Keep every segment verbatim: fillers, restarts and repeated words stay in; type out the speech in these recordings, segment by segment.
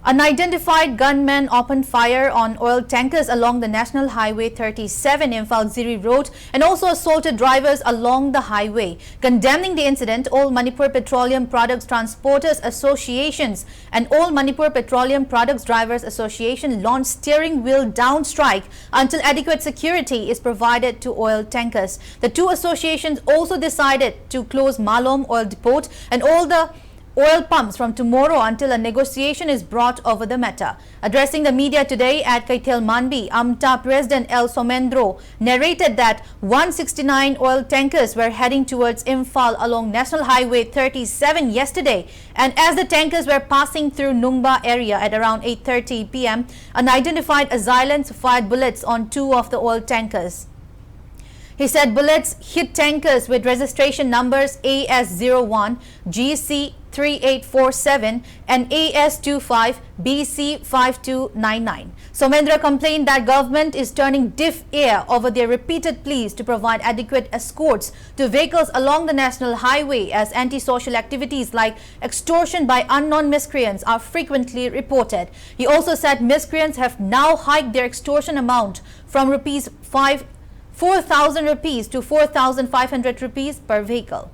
Unidentified gunmen opened fire on oil tankers along the National Highway thirty-seven, Imphal Ziri Road, and also assaulted drivers along the highway. Condemning the incident, All Manipur Petroleum Products Transporters Associations and All Manipur Petroleum Products Drivers Association launched steering wheel down strike until adequate security is provided to oil tankers. The two associations also decided to close Malom oil depot and all the oil pumps from tomorrow until a negotiation is brought over the matter. Addressing the media today at Keithel Manbi, AMTA President L Somendro narrated that one sixty-nine oil tankers were heading towards Imphal along National Highway thirty-seven yesterday, and as the tankers were passing through Nungba area at around eight thirty p m, unidentified assailants fired bullets on two of the oil tankers. He said bullets hit tankers with registration numbers A S zero one G C three eight four seven and A S two five B C five two nine nine. Somendra complained that government is turning deaf ear over their repeated pleas to provide adequate escorts to vehicles along the national highway, as antisocial activities like extortion by unknown miscreants are frequently reported. He also said miscreants have now hiked their extortion amount from rupees five four thousand rupees to four thousand five hundred rupees per vehicle.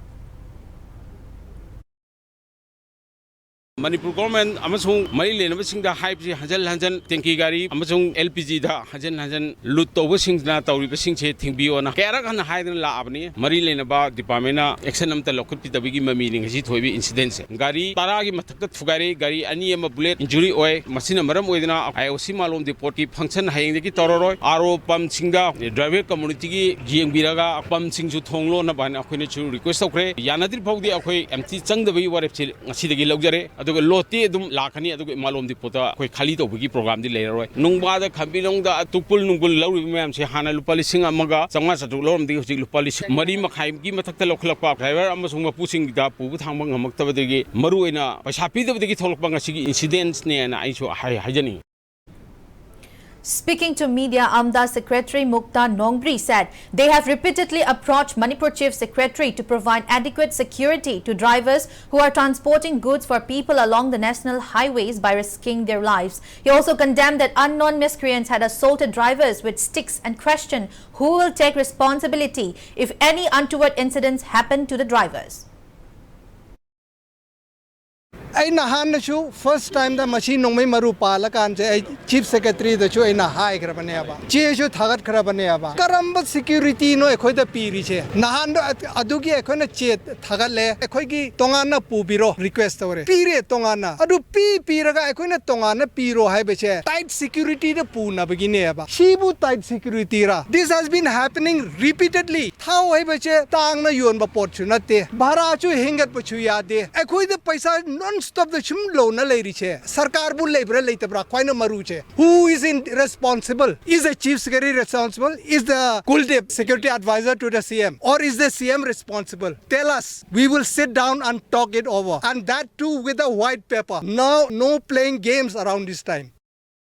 Manipur government ꯑꯃꯁꯨꯡ ꯃꯔꯤ ꯂꯩꯅꯕꯁꯤꯡꯗ ꯍꯥꯏꯕꯁꯤ ꯍꯟꯖꯟ ꯍꯟꯖꯟ ꯇꯦꯡꯀꯤ ꯒꯥꯔꯤ ꯑꯃꯁꯨꯡ L P ꯖꯤꯗ ꯍꯟꯖꯟ ꯍꯟꯖꯟ ꯂꯨꯠ ꯇꯧꯕꯁꯤꯡꯁꯤꯅ ꯇꯧꯔꯤꯕꯁꯤꯡꯁꯦ ꯊꯤꯡꯕꯤꯌꯣꯅ ꯀꯌꯥꯔꯛ ꯍꯟꯅ ꯍꯥꯏꯗꯅ ꯂꯥꯛꯑꯕꯅꯤ꯫ ꯃꯔꯤ ꯂꯩꯅꯕ ꯗꯤꯄꯥꯔꯠꯃꯦꯟꯅ ꯑꯦꯛꯁꯟ ꯑꯃꯠꯇ ꯂꯧꯈꯠꯄꯤꯗꯕꯒꯤ ꯃꯃꯤꯅꯤ ꯉꯁꯤ ꯊꯣꯛꯏꯕ ꯏꯟꯁꯤꯗꯦꯟꯁꯦ꯫ ꯒꯥꯔꯤ ꯇꯔꯥꯒꯤ ꯃꯊꯛꯇ ꯊꯨꯒꯥꯏꯔꯦ, ꯒꯥꯔꯤ ꯑꯅꯤ ꯑꯃ ꯕꯨꯂꯦꯠ ꯏꯟꯖꯨꯔꯤ ꯑꯣꯏ꯫ ꯃꯁꯤꯅ ꯃꯔꯝ ꯑꯣꯏꯗꯨꯅ ꯑꯥꯏ ꯑꯣ ꯁꯤ ꯃꯥꯂꯣꯝ ꯗꯤꯄꯣꯔꯠꯀꯤ ꯐꯪꯁꯟ ꯍꯌꯦꯡꯗꯒꯤ ꯇꯧꯔꯔꯣꯏ꯫ ꯑꯥꯔ ꯑꯣ ꯄꯝꯁꯤꯡꯗ ꯗ꯭ꯔꯥꯏꯚꯔ ꯀꯝꯃꯨꯅꯤꯇꯤꯒꯤ ꯌꯦꯡꯕꯤꯔꯒ ꯄꯝꯁꯤꯡꯁꯨ ꯊꯣꯡ ꯂꯣꯟꯅꯕ ꯍꯥꯏꯅ ꯑꯩꯈꯣꯏꯅꯁꯨ ꯔꯤꯀ꯭ꯋꯦꯁ ꯇꯧꯈ꯭ꯔꯦ꯫ ꯌꯥꯅꯗ꯭ꯔꯤ ꯐꯥꯎꯗꯤ ꯑꯩꯈꯣꯏ ꯑꯦꯝ ꯇꯤ ꯆꯪꯗꯕꯒꯤ ꯋꯥꯔꯦꯞꯁꯦ ꯉꯁꯤꯗꯒꯤ ꯂꯧꯖꯔꯦ꯫ ꯑꯗꯨꯒ ꯂꯣꯠꯇꯤ ꯑꯗꯨꯝ ꯂꯥꯛꯀꯅꯤ, ꯑꯗꯨꯒ ꯏꯃꯥꯂꯣꯝ ꯗꯤꯄꯣꯠꯇ ꯑꯩꯈꯣꯏ ꯈꯥꯂꯤ ꯇꯧꯕꯒꯤ ꯄ꯭ꯔꯣꯒ꯭ꯔꯥꯝꯗꯤ ꯂꯩꯔꯔꯣꯏ꯫ ꯅꯨꯡꯕꯥꯗ ꯈꯝꯕꯤꯂꯣꯡꯗ ꯇꯨꯄꯨꯜ ꯅꯨꯡꯒꯨꯜ ꯂꯧꯔꯤꯕ ꯃꯌꯥꯝꯁꯦ ꯍꯥꯟꯅ ꯂꯨꯄꯥ ꯂꯤꯁꯤꯡ ꯑꯃꯒ ꯆꯥꯝꯃꯉꯥ ꯆꯥꯇ꯭ꯔꯨꯛ ꯂꯧꯔꯝꯗꯦ, ꯍꯧꯖꯤꯛ ꯂꯨꯄꯥ ꯂꯤꯁꯤꯡ ꯃꯔꯤ ꯃꯈꯥꯏꯒꯤ ꯃꯊꯛꯇ ꯂꯧꯈꯠꯂꯛꯄ꯫ ꯗ꯭ꯔꯥꯏꯚꯔ ꯑꯃꯁꯨꯡ ꯃꯄꯨꯁꯤꯡꯗ ꯄꯨꯕ ꯊꯥꯡꯕ ꯉꯝꯃꯛꯇꯕꯗꯒꯤ, ꯃꯔꯨꯑꯣꯏꯅ ꯄꯩꯁꯥ ꯄꯤꯗꯕꯗꯒꯤ ꯊꯣꯛꯂꯛꯄ ꯉꯁꯤꯒꯤ ꯏꯟꯁꯤꯗꯦꯟꯁꯅꯦꯅ ꯑꯩꯁꯨ ꯍꯥꯏ-, ꯍꯥꯏꯖꯅꯤꯡꯉꯤ꯫ Speaking to media, AMDA Secretary Mukta Nongbri said they have repeatedly approached Manipur Chief Secretary to provide adequate security to drivers who are transporting goods for people along the national highways by risking their lives. He also condemned that unknown miscreants had assaulted drivers with sticks and questioned who will take responsibility if any untoward incidents happen to the drivers. ꯑꯩ ꯅꯍꯥꯟꯅꯁꯨ first timeꯗ ꯃꯁꯤ ꯅꯣꯡꯃꯩ ꯃꯔꯨ ꯄꯥꯜꯂꯀꯥꯟꯁꯦ ꯑꯩ Chief Secretaryꯗꯁꯨ ꯑꯩꯅ ꯍꯥꯏꯈ꯭ꯔꯕꯅꯦꯕ, ꯆꯦꯁꯨ ꯊꯥꯒꯠꯈ꯭ꯔꯕꯅꯦꯕ꯫ ꯀꯔꯝꯕ securityꯅꯣ ꯑꯩꯈꯣꯏꯗ ꯄꯤꯔꯤꯁꯦ? ꯅꯍꯥꯟꯗꯣ ꯑꯗꯨꯒꯤ ꯑꯩꯈꯣꯏꯅ ꯆꯦ ꯊꯥꯒꯠꯂꯦ, ꯑꯩꯈꯣꯏꯒꯤ ꯇꯣꯉꯥꯟꯅ ꯄꯨꯕꯤꯔꯣ request ꯇꯧꯔꯦ, ꯄꯤꯔꯦ ꯇꯣꯉꯥꯟꯅ꯫ ꯑꯗꯨ ꯄꯤ ꯄꯤꯔꯒ ꯑꯩꯈꯣꯏꯅ ꯇꯣꯉꯥꯟꯅ ꯄꯤꯔꯣ ꯍꯥꯏꯕꯁꯦ tight securityꯗ ꯄꯨꯅꯕꯒꯤꯅꯦꯕ꯫ ꯁꯤꯕꯨ tight securityꯔꯥ? This has been happening repeatedly. ꯊꯥꯎ ꯍꯥꯏꯕꯁꯦ ꯇꯥꯡꯅ ꯌꯣꯟꯕ ꯄꯣꯠꯁꯨ ꯅꯠꯇꯦ, ꯚꯔꯥꯁꯨ ꯍꯦꯟꯒꯠꯄꯁꯨ ꯌꯥꯗꯦ꯫ ꯑꯩꯈꯣꯏꯗ ꯄꯩꯁꯥ non stopꯗ ꯁꯨꯝ ꯂꯧꯅ ꯂꯩꯔꯤꯁꯦ ꯁꯔꯀꯥꯔꯕꯨ ꯂꯩꯕ꯭ꯔꯥ ꯂꯩꯇꯕ꯭ꯔꯥ ꯈ꯭ꯋꯥꯏꯅ ꯃꯔꯨꯁꯦ? Who is in responsible? Is the Chief Secretary responsible? Is the Kuldeep security advisor to the C M? Or is the C M responsible? Tell us. We will sit down and talk it over. And that too with a white paper. Now, no playing games around this time.